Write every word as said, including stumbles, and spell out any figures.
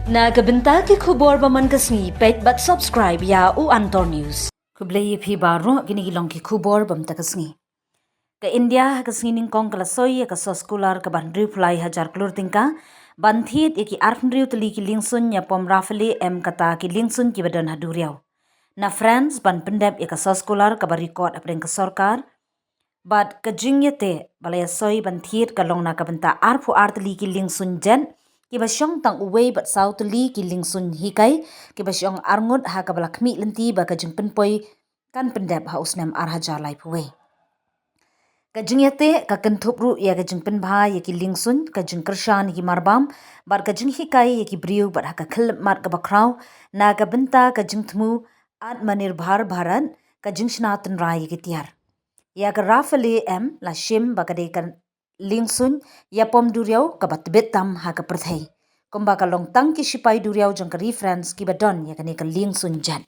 Na ka bynta ki khubor ba man ka sngi, peit bad subscribe ïa u Antor News. Khublei ïa phi baroh, kine ki long ki khubor ba man ka sngi. Ka India ha ka sngi nyngkong ka la soi ïa ka soskular kaba hynriew phew lai hajar klur tyngka ban thied ïa ki arphew hynriew tylli ki liengsuiñ ïa pom Rafale M kata ki liengsuiñ kiba don ha duriaw. Na France ban pyndep ïa ka soskular kaba record hapdeng ka sorkar. Bad ka jingïateh ba la ïasoi ban thied ka long na ka bynta arphew ar tylli ki liengsuiñ jet kiba shong tang uwei bad saw tylli ki liengsuiñ hikai kiba shong arngut ha kaba la khmih lynti ba ka jingpynpoi kan pyndep ha u snem ar hajar laiphew wei. Ka jingïateh ka kynthup ruh ïa ka jingpynbha ïa ki liengsuiñ, ka jingkyrshan ïa ki marbam bad ka jinghikai ïa ki briew bad ha ka khyllipmat kaba khraw na ka bynta ka jingthmu Atmanirbhar Bharat, ka jingshna tynrai ïa ki tiar. Ïa ka Rafale M la shim ba ka dei ka liengsuiñ ïa pom duriaw kaba tbit tam ha ka pyrthei, kumba ka long tang ki shipai duriaw jong ka ri France kiba don ïa kane ka liengsuiñ jet.